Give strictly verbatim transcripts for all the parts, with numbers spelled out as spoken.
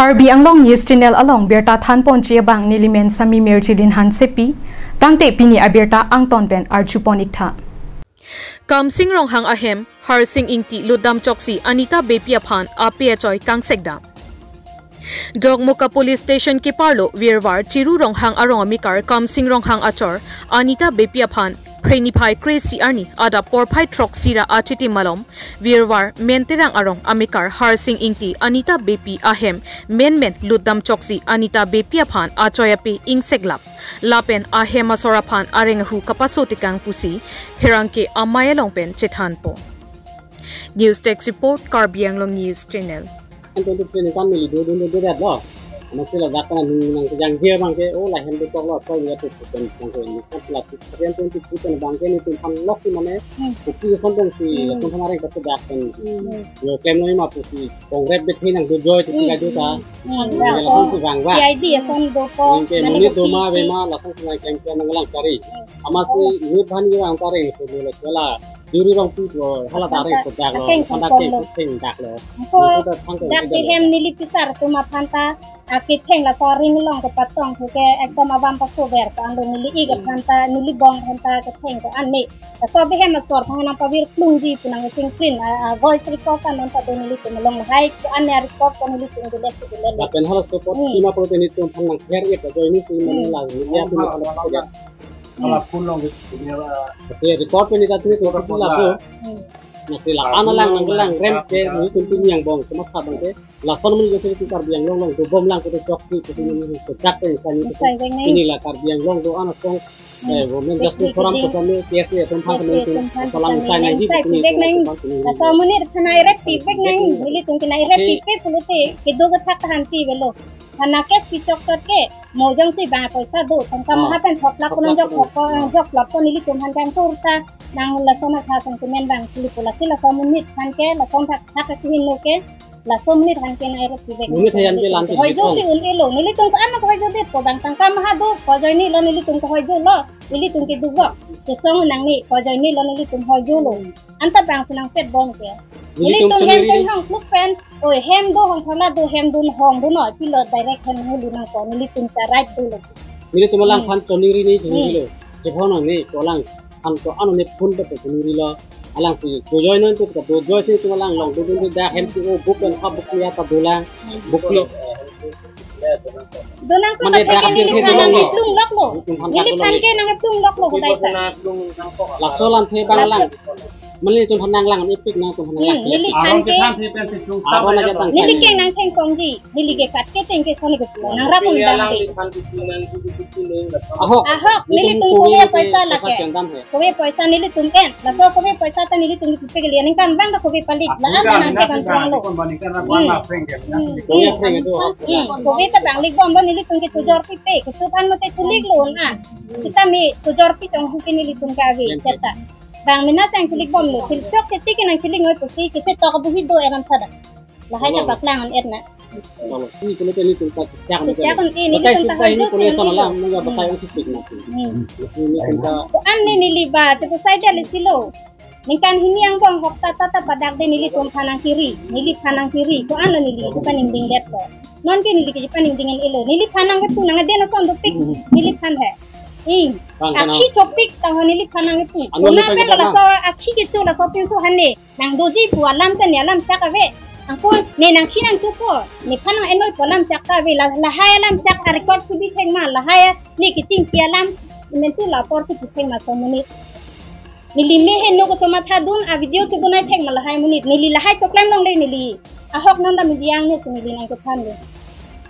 Karbi Anglong News Channel along birta thanponji abang nelimen Sami Mirjilin Hansepi, tangte pini abirta angton pen arjupon iktha. Kamsing Ronghang ahem, Harsing Ingti lutdam choksi Anita Beypi aphan ape achoi kangsekdam. Dokmoka Police Station keparlo Virvar Chiru Ronghang arong amekar Kamsing Ronghang achor Anita Beypi aphan Phre niphai kre-isi arni adap porphai throksi ra achitim malom Virvar Menterang arong amekar Harsing Ingti Anita Beypi ahem menmen lutdam choksi Anita Beypi aphan achoi ape ingseklap. Lapen ahem asor aphan areng ahu kapaso tekang pusi pherangke amei along pen chethanpo. News Desk Report, Karbi Anglong News Channel. Twenty twenty kan neli do do do do dat lo. Amatsi ladak kan nang kejang dia bang ke, oh, lahem do tok lo, koi dia tu kan bang ke ni kan la tu kan twenty two kan bang ke nelitum aphan lok si mane, Hmm. kopi kan bang si, Hmm. latum aphan areng kata dak kan. Hmm. Yo klem noi ma pusi, kongret bet hinang do joy tu Hmm. tiga juta. Hmm. Yang langsung si bang bang. C I D ason do ko, Yang ke mane monit kopi doma si. Bema langsung si nang klem klem nang lang cari. Hmm. Amatsi inut bhan ni bang taring tu lo la. Juri rong pi ko hala ta ring ko dak lo, atheng hala ta theng ko lo. Theng dak lo. Ko dak di hem neli pisar atum aphan ta, aketheng laso aring along kepatong ke ekdom abang paso ver ko ando neli ik aphan ta, neli bong aphan ta ketheng ko an ne. Laso abe hem asor thang nang pavir klungji pu nang sing prin, a, a, voice record ta non ta do nelitum along hai ko an ne record ko nelitum dile dile. Lapen hala support Hmm. tima pro nelitum aphan nang share ye ko join ni si mane Hmm. la ya tu ni hala support ya. Hala Hmm. phone long gitu, punya lah. Kasi record pen ita tini tu kita lapu. Hmm. Nasi la ana lang nang lang rem ke ni tu tu yang bong cuma sabang ke. Lason mun jose tu Karbi Anglong long tu bom lang tu chok tu tu ni tu dak tu kan ni. Sai beng nai. Ini la Karbi Anglong tu ana song. Hmm. Eh, women justice forum tu kami T S A tu kan Yes, kami yes, tu tum kan salam kami sai nang nang di sai tu ni pibek tu nang. Kan ni. Laso monit aphan nang rep pibek nang. Nelitum ke nang rep Tapi pipe pulote kedo kethak tahan ti velo. Hana kes pi chok chot ke, mo jongsi bang poisa do, tangka Ah, maha pen thok lak thok lak kunang jok kunang. Thok ko, Ah. jok lak ko nelitum aphan kangtur ta, nang laso na tha song kumen bang sili pula si laso monit aphan ke, laso thak thak ke hin lo ke, laso monit aphan ke nang rep pibek. Monit aphan ke lan ke Hoi jo bikong. Si un elo, nelitum ko ano hoi jo det ko bang tangka maha do, ko join ni lo nelitum ko hoi jo lo, nelitum ke dubok, kesong nang ni, ko join ni lo nelitum hoi jo lo. Anta bang si nang pet bom ke. Nelitum nelitum hem choniri pen ni. Hong kluk pen. Oi, hem do hong phala do hem do hong do no. Pilo direct hem hulu nang ko. Nelitum ta right do lo. Nelitum alang Hmm. phan choniri ni choniri Hmm. lo. Jepho nang ni ko alang phan ko ano ne phone pe choniri lo. Alang si do joy non tu ka do joy si tu alang long do do do da hem tu o buk pen ha buk ya ta do lang. Hmm. Buk lo. Donang ko Mane ta dak thek ke neli apir ke than dolong nang lo. Plung lok lo. Nelitum aphan Neli dak than dolong. Ke nang plung lok lo ko dai ta. Laso lam the bang lang. Mane nelitum aphan nang lang ipik nang tum aphan lang Hmm, sila. Neli Aron than ke ke than the pen si chung Aron ta aja ya tang Neli sila. Ke nang theng kong ji. Neli ke kat ke theng ke soni ke pulo. Nang rapun Neli dang alang ke. Li than di nang di di di nang. Ahok. Ahok, Nelitum nelitum kove kove ke poisa lake. Poisa chendam he. Kove poisa nelitum en. Laso kove poisa ta nelitum ke pipik lian nang kam bang ta kove palik. La Apni an ka nang mina ke kan sing ka prang lo. Kon bani kan Hmm. Wan ma peng ke. Hmm. Kove Hmm. peng itu Hmm. apa? Hmm. Kove ta bang lik bom ba nelitum ke tujor pipe. Kesup an mate tulik lo na. Kita mi tujor pi chong hu ke nelitum ke ave. Yang Cheta. Bang mina sang chilik bom lo. Sil chok seti ke nang chilik ngoi pusi. Kisi tok abuhi do eram sada. Lahai ta Hello. Paklang an et na. Kalau ini kalau tadi kita cak Cak kan ini Batai kita suka ini hajur kuliah sama lah, sendiri. Nggak batai Hmm. Untuk pik nanti. Hmm. Ini kita Ko an ne neli ba, chepu sai dia lesi lo. Ningkan hini angbong hok ta ta ta padak de nelitum aphan nang kiri, neli aphan nang kiri. Ko an lo neli, chepaningding det lo. Non ke neli ke chepaningding en elo. Neli aphan nang ketu nang aden ason dopik, Hmm. neli aphan he. Ing. Bang, Akhi bang. Chopik tang neli aphan nang ketu. Anu Kona neli pen pagi laso akhi kecho laso pinso hane. Nang doji pu alam ta ne alam chak ave. Angkon ne nang khi nang chupo. Nephan nang enoi pu alam chak ta ave. La, lahai alam chak a record si bi theng ma. Lahai ne kechingki alam. Mentu lapor si bi theng ma so monit. Neli me heno ko choma tha dun a video si bunai theng ma lahai monit. Neli lahai choklem longle neli. Ahok non da media ang ne si neli nang kethan le.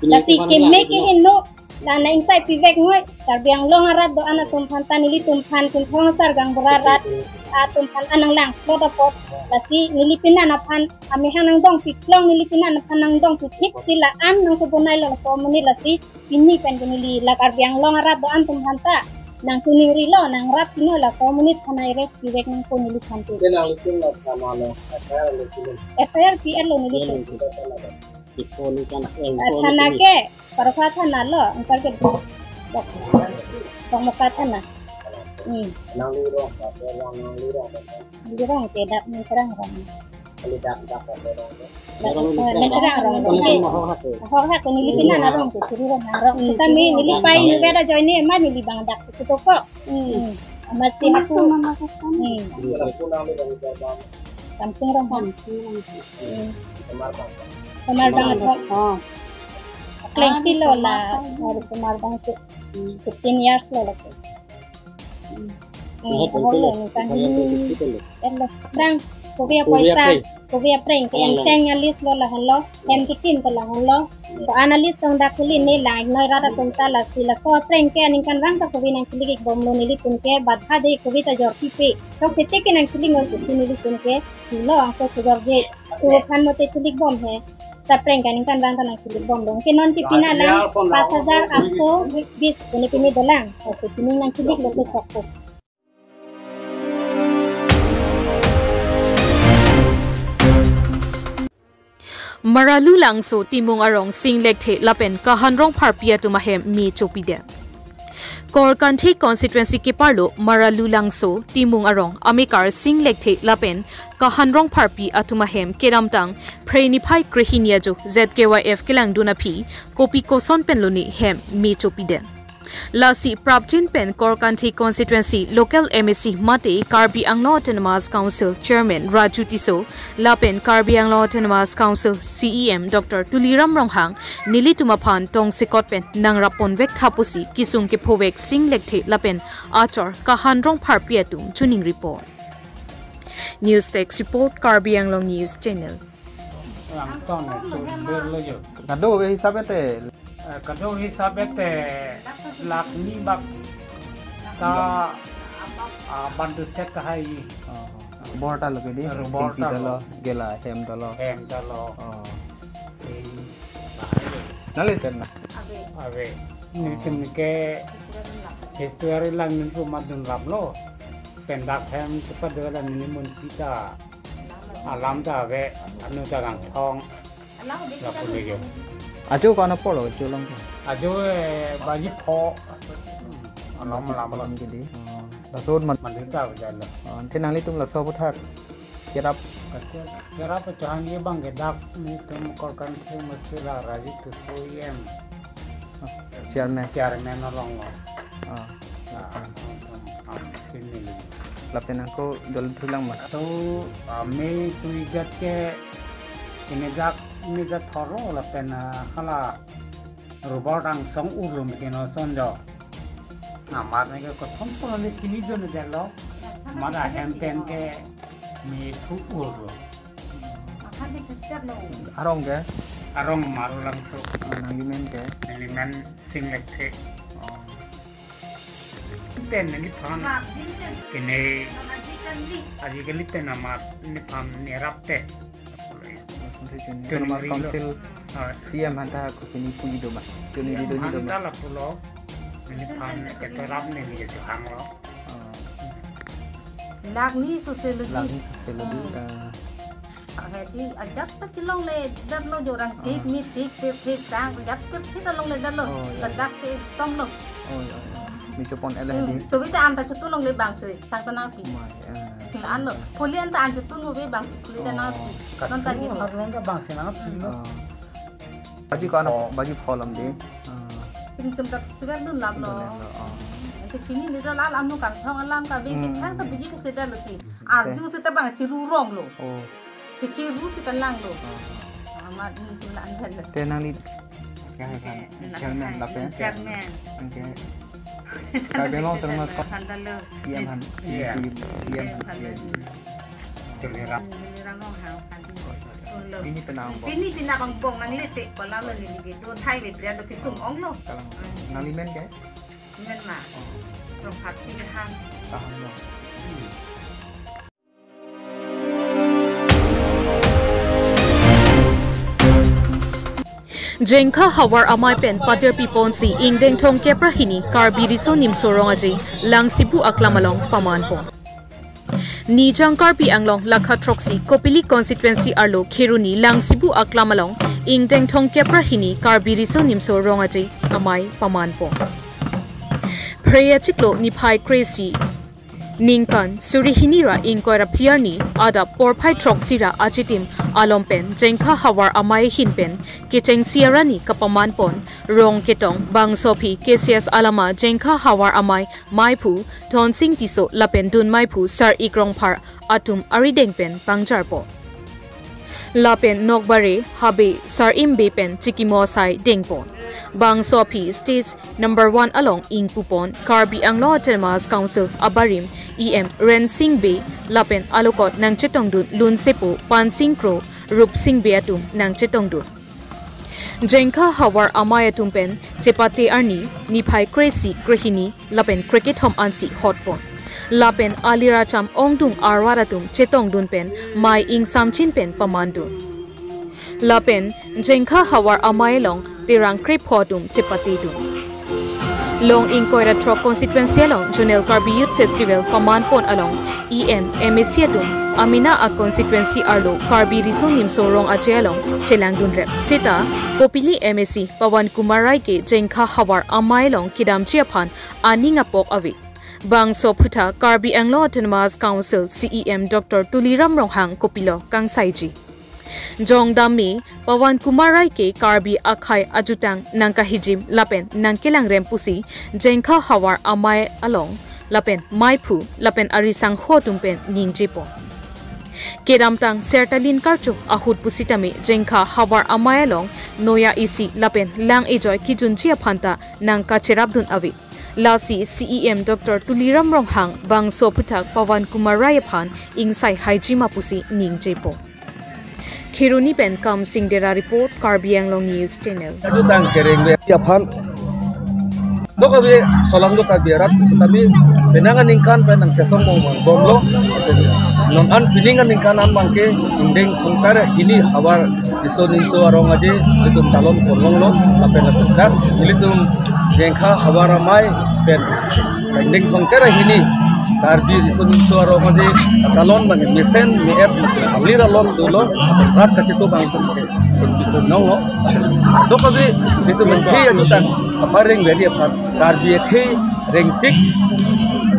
Ini Lasi itu mana keme lagi, ke no? Heno. La na ingsai pivek ngoi, Karbi Anglong arat do-an atum aphan ta nelitum aphan Chinthong asar gaonbura rat atum aphan an nang lang plot apot. Lasi neli pinan aphan amehang nang dong piklong neli pinan aphan nang dong pithik si la an nang kebonai lo laso monit lasi pini pen ke neli la Karbi Anglong arat do-an atum aphan ta nang tuningri lo nang rap pino laso monit aphan ai rep pivek nang ko neli aphan tu. Dia nang litum la sama lo, F I R lo sini. F I R P R lo neli Dia tu. Nang kita sama lo. Ipo ni kan, eh, Ah, ipo ni thana kini. Ke, Parokha thana lo, angkal ke Dok-, Dokmoka thana. Hmm. Nang lurong, nang lurong, nang lurong. Lurong ke dak ni terang rang. Kali dak dak ko dong. Dak, eh, dak rang rong. Kali oke. Mahok hak ko. Mahok hak ko neli pina na rong ko, suri rong na rong. Hmm. Seta mi neli pai ni beda join ni ma neli bang dak ko to ko. Hmm. Amat si aku. Hmm. Samsung rong. Samsung rong. Hmm. Samar bang. Oh. Kleng si lo la, harus samar bang tu. Hmm. Fifteen years lo la tu. Hmm. Hmm, ahok lo, ningkan hini. Elo, bang, kopi apoisa, kopi aphreng, ke yang seng alis lo lahenlo, hem kitin ko lahenlo. Ko analis tong dak kuli ne lang, noi rada tum ta lasi la, ko aphreng ke aningkanvang ta kopi nangchilik-ik bomlo nelitum ke, bat ha de kopi ta jor kipe. Tok sete ke nangchilik noi kopi nelitum ke, lo angko sejor je, tu kan mote chilik bom he. Ta aphreng ke aningkanvang ta nangchilik bomlo. Ke non ke pina lang, pas hajar apo bis, pini pini dolang. Oke, pini nangchilik lo ke sok ko. Maralu Langso Timung arong Sing Lekthe lapen Kahan Rongpharpi atum ahem me chopidem. Korkanthi constituency keparlo Maralu Langso Timung arong amekar Sing Lekthe lapen Kahan Rongpharpi atum ahem kedamtang Phre niphai krehini ajo Z K Y F kelangdun aphi kopi koson pen lone hem me chopidem. Lasi prapjin pen Korkanthi constituency local M A C mate Karbi Anglong Autonomous Council Chairman Raju Tisso lapen Karbi Anglong Autonomous Council C E M Doctor Tuliram Ronghang nelitum aphan tongsekot pen nangrap ponvek tha pusi kesung kephovek Sing Lekthe lapen achor Kahan Rongpharpi atum chuning report. News Desk Report, Karbi Anglong News Channel. Ang ton, eh, tu ber lo jo. Kado ke hisab ete. Eh, kado hisab ete lakh ni bak ta, ah, bantu chet hai. Oh, rubor ta lo ke di. Rubor ta lo, gela hem ta lo. Hem ta lo. Oh. Eh, nale ten na. Ave. Ave. Oh. Nelitum ke history lang nelitum madun rap lo. Pendak hem cepat dua dan ini mun kita. Alam ta ave, anu ta kangthong. Lapu le jo. Ajo ko-an apor lo, ajo along ko? Ajo, eh, baji pho. Alam, alam, alam. Jadi. Oh, laso man- Mandir ta baja lo. Oh, ante nanglitum laso aputhak kerap. Kerap, kerap chohang ye bang ke dak nelitum Korkanthi mesti la Raju Tisso E M. Chairman. Chairman along lo. Ah. Nah, sini. Lapen angko dol thulang ma. So, ah, me tu ijat ke ini jak, ini jak thoro lapen, ah, hala rubor angsong urlum kino son jo. Amat ne ke kothom kothom ne kini jo ne jalo. Mada hem pen ke me thu urlum. Arong ke? Arong Maralu Langso. Ah, nangli men ke? Neli men Sing Lekthe. Oh. Pen neliphan. Kene. Ajikali pen amat neliphan nerap te. Autonomous Council. Ah. C E M aphan ta kopine pu-i do ma? Chini-i do, C E M aphan do ma? Ta lapulo. Neliphan keterap neli chohang lo. Ah. Lakh ni sose lo di. Lakh ni sose lo di. Hmm. Ah. Hedi ajat ta chelongledetlo jo, rang tik, ah, mi tik, pe pe sang ajat per thita longledetlo. Oh, ya. Ladak se tom lo. Oh, ya, ya. Mi chopon ele, hmm, hedi. Tobi ta an ta chotu longle bang se, tang ta nangpi. Mai, eh. Hmm, an lo. Poli an ta an chotu mo be bang se, poli ta nangpi. Oh. Non ta gini. Kasu, harlong ta bang se nangpi lo. Oh. Baji ko-an, oh, baji pholam di. Ah. Tum tum ta tugar dun lam lo. Dun lam lo, oh. Ante chini ni ta la lam nu kangthong alam ka be, hmm, thang ta biji ta seta lo ti. Arju seta bang chiru rong lo. Oh. Kechiru seta lang lo. Oh. Amat nelitum la an lo. Te nangli, ya, ya, kan. Eh, chairman, lapen. Chairman. Oke. Karbi Anglong Autonomous Council. Handalo. C E M aphan. Iya. C E M aphan. Iya. Tuliram. Tuliram Ronghang aphan. Pini penang bong. Pini penang bong nangle te kolam lo neli ke. Don hai be dia do kisung ong lo. Kalang. Hmm. Nangli men ke? Men ma. Oh. Rongpharpi han. Tahan lo. Hmm. Jengkha havar amei pen patir piponsi ingdeng thomkep ra hini Karbi Riso Nimso Rong Aje Langsibu Aklam along pamanpon. Nijang Karbi Anglong lakha throksi Kopili constituency arlo Kheroni Langsibu Aklam along ingdeng thomkep ra hini Karbi Riso Nimso Rong Aje amei pamanpon. Phre achiklo niphai kre-isi Ningkan suri hini ra ingkoi ra phli arni adap porphai throksi ra achitim alom pen Jengkha Havar Amei ahin pen kechengsi arani kapaman pon Rongketong bangso aphi K C S alama Jengkha Havar Amei meiphu Dhonsing Tisso lapen dun meiphu Sar-ik Rongphar atum arideng pen pangjarpo. Lapen Nokbare Habe Sar-im Bey pen chikimo asai dengpon. Bangso aphi stage number one along ingpupon Karbi Anglong Autonomous Council abarim E M Rensing Bey lapen alokot nangchetongdun lunsepo Pansing Kro, Rupsing Bey atum nangchetongdun. Jengkha Havar Amei atum pen chepate arni niphai kre-isi, krehini lapen krekethom ansi hotpon. Lapen aliracham ongdung arvar atum chetongdun pen mei ingsamchin pen pamandun. Lapen Jengkha Havar Amei along terang krepho atum chepatedun. Long ingkoi ra throk constituency along Zonal Karbi Youth Festival pamanpon along E M, M A C atum amena a constituency arlo Karbi Riso Nimso Rong Aje along chelangdunrep seta Kopili M A C Pawan Kumar Rai ke Jengkha Havar Amei along kedamji aphan aning apok ave. Bangso aphuthak Karbi Anglong Autonomous Council C E M Doctor Tuliram Ronghang kopilo kangsaiji. Jongdam me Pawan Kumar Rai ke Karbi akhei ajutang nangkahijim lapen nangkelangrem pusi Jengkha Havar Amei along lapen meiphu lapen arisangho atum pen ningjepo. Kedamtang Sertalin Karcho ahut pusitame Jengkha Havar Amei along noya isi lapen lang-ejoi kejunji aphanta nangkacherapdun ave. Lasi C E M Doctor Tuliram Ronghang bangso aphuthak Pawan Kumar Rai aphan ingsai haijima pusi ningjepo. Kheroni pen Kamsing Dera report, Karbi Anglong News Channel. Ajutang kereng ave aphan. Dokave solangdo Karbi arat sitame penang aningkan pen nangchesong mong mong bomlo. Non an pining aningkan an abangke ingdeng thongkre ra hini Havar Riso Nimso Rong Aje ilitum talon ponlonglo lapen asedak ilitum Jengkha Havar Amei pen ingdeng thongkre ra hini Karbi Riso Nimso Rong Aje talon abang mesen me-et alir alon dolo rat kacheto abang ilitum ke ilitum nonglo. Dokave ilitum ke ajutang kapareng ave aphan Karbi akhei rengtik,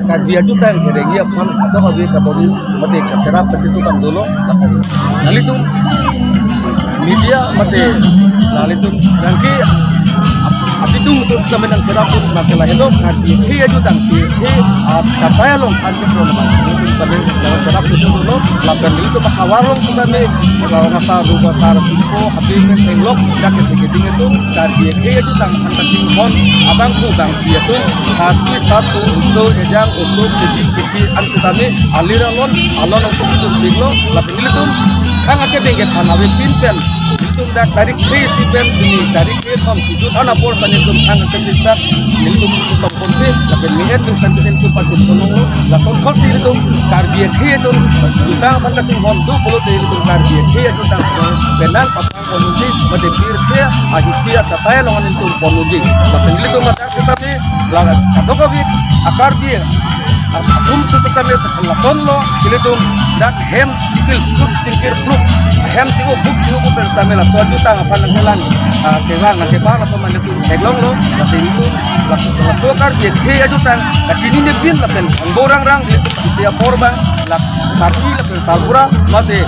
Karbi ajutang kerengji aphan dokave kabongi mate kacherap kacheto abang dolo. Nanglitum media mate nanglitum nangke apitum tum sitame nangcherap pun nangke lahelo Karbi akhei ajutang ke akhei achatai along anchot lo. Nanglitum sitame nangcherap kacheto dolo lapen nanglitum Havar along sitame Rong Asar, Rong Asar, Pingko, Haping, Tenglok, dak ke keding atum Karbi akhei ajutang aphan kachinghon abang pu abang pi atum, satu satu, uso, ejang, uso, keji, keji, an sitame alir alon, alon angsung ilitum pinglo, lapen ilitum khang ake bengke than ave pin pen ilitum dak tarik kre-isi pen pini tarik kethom kejut an apor sani ilitum khang ake sisa ilitum chetong ponpe lapen me-et pen sani ilitum pachun ponlonglo. Lason thotsi ilitum Karbi akhei atum jutang aphan kachinghon do pulote ilitum Karbi akhei ajutang penang pon unji, mate pirthe ajuthi achatai along ilitum pon unji. Lapen ilitum ladak sitame ladak kadokave a-Karbi atum sitame lasonlo, ilitum dak hem chingkir pluk chingkir pluk, hem chingkir pluk chingkir pluk pen sitame laso ajutang aphan nangkelang, ah, kevang nangkevang laso man ilitum theklonglo, lapen ilitum laso, laso Karbi akhei ajutang kachinine pin lapen angbo rangrang ilitum isi apor abang la sarpi lapen sarbura mate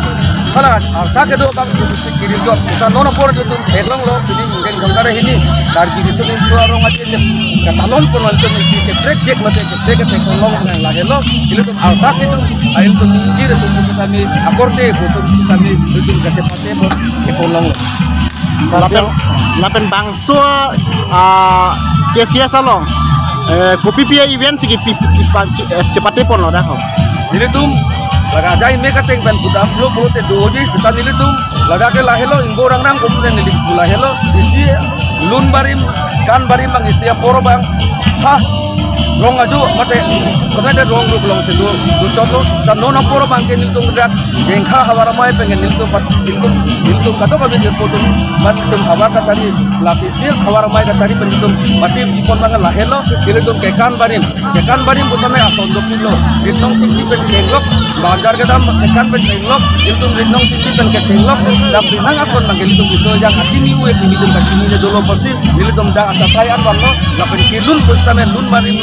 hala arta kedo abang ilitum si kirim jok. Seta non apor ilitum theklonglo, pini ingdeng thongkre ra hini Karbi Riso Nimso Rong Aje katalon pon ilitum isi keprek jek mate keprek keprek ponlong nang lahelo. Ilitum arta kedo, ilitum kiri ilitum sitame akorte ilitum sitame ilitum kachepate pon keponlonglo. Lapen, lapen bangso, ah, K C S along, eh, kopi pi event si kipi, kipa, ki, eh, chepate ponlo dak ho. Nelitum laga ajai me kateng pen budam lo pulote doji seta nelitum laga ke lahelo ingbo rangrang kum pen nelitum lahelo isi lun barim kan barim abang isi apor abang ha rong aju mate kena de rong rup long sedu duchot lo. Seta non apor abang ke nelitum dak Jengkha Havar Amei pen nelitum pat nelitum nelitum kadokave nelitum ban nelitum havar kachari lapisis Havar Amei kachari pen nelitum mati ipon abang lahelo. Nelitum kekan barim kekan barim pusitame ason dopiklo. Ritnong Singki pen kenglok, Banjar kedam kekan pen kenglok, ilitum Ritnong Singki pen kesenglok, dak penang ason abang ilitum biso yang atimi ue kimi ilitum kachinine dolo pusi, ilitum dak achatai an vanlo, lapen kelun pusitame lun barim,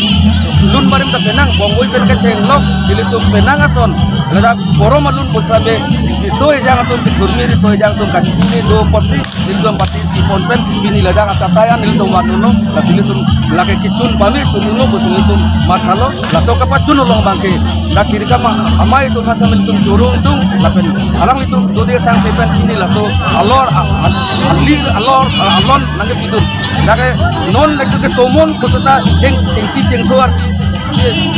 lun barim ta penang, Ongoi pen kachenglok, ilitum penang ason, ladak borom alun pusitame, riso ejang atum, kethurmi riso ejang atum, kachini do apotsi, ilitum pati ipon pen, pini ladak achatai an, ilitum vandunnoi, lasi ilitum lake kechun pame, chun-unlo, pusi ilitum mathalo, laso kapachun along abangke, dak Tirikam Amei atum aphan sitame ilitum choro-undun, lapen, alanglitum, dode sang sepen pini laso, alor, a-, a-, alir, alor, a-, alon, nangkepidun. Lake non lake ke tomon pusita cheng, chengpi chengso arti,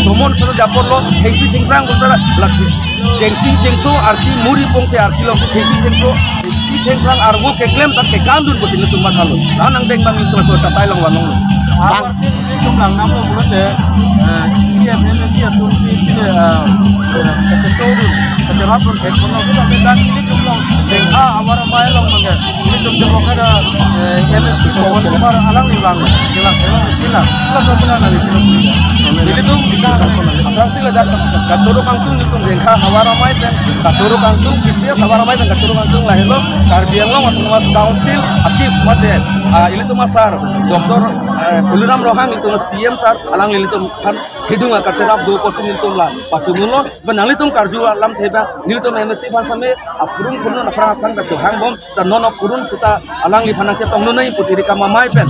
tomon sita japor lo, chengpi chengprang pusita lake. Chengpi chengso arti muri pongsi arti lo chengpi chengso, chengpi chengprang arvo keklem ta kekandun pusi ilitum mathalo. Anang deng bang ilitum so chatai along vandunnoi. Bang. Arti ilitum langnamlo pulote, eh, P M L A atum si, eh, eh, kachetodun, kacherapdun, eh, kono kita kita ilitum along, jengkha havar amei along mangke. Ilitum Democrat, eh, M S P Pawan Kumar alangli vang, jelang, jelang, jelang. Jelang, jelang, jelang, jelang. Ilitum, aphrangsi ladak kachoro kangtung ilitum jengkha havar amei pen, kachoro kangtung, P C S havar amei pen kachoro kangtung lahelo, Karbi Anglong Autonomous Council a-chief mate, ah, ilitum asar, Doctor, eh, Tuliram Ronghang ilitum C M sir, alangli ilitum aphan thedung akacherap do apotsi ilitum la pachunlo, pen nanglitum karju alamthe abang, nelitum M A C aphan sitame, apurun purun aphrang aphrang kachohangbom, ta non apurun sita alangliphan nangchetongdun nangji pu Tirikam Amei pen.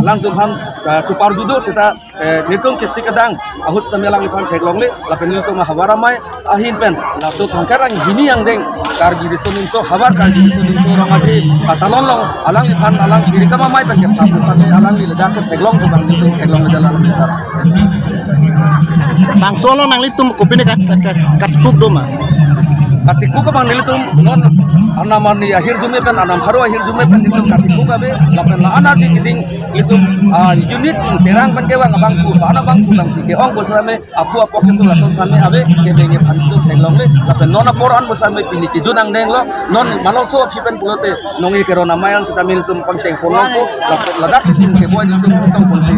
Alangtum aphan, eh, chupar dudo sita, eh, nelitum kisi kedang ahut sitame alangliphan theklongle, lapen nelitum havar amei ahin pen, laso thongkar anghini angdeng, Karbi Riso Nimso, havar Karbi Riso Nimso Rong Aje, Katalon along, alangliphan, alang Tirikam Amei pen kepha pusitame, alangli ladak ketheklong abang nelitum theklongle alangliphan. Bangso along nanglitum kopine kat, kat, kat, katikuk do ma? Katikuk abang nelitum non anam arni ahirjume pen, anam pharo ahirjume pen nelitum katikuk ave, lapen la-an arni keding nelitum, ah, unit terang pen kevang abangphu, la-an abangphu abang ke-ong pusitame aphu apok keso lason sitame ave, kevang aphan nelitum theklongle, lapen non apor an pusitame pini kejun angdenglo, non malomso aphi pen pulote nongke keron amei an sitame nelitum pangcheng ponlongpo, lapen ladak isin keboi nelitum tong ponpe.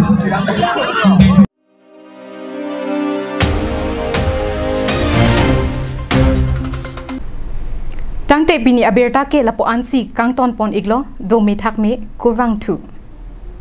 Tangte pini abirta ke lapu-ansi kangton pon-iklo, do methak me, kurvangthu.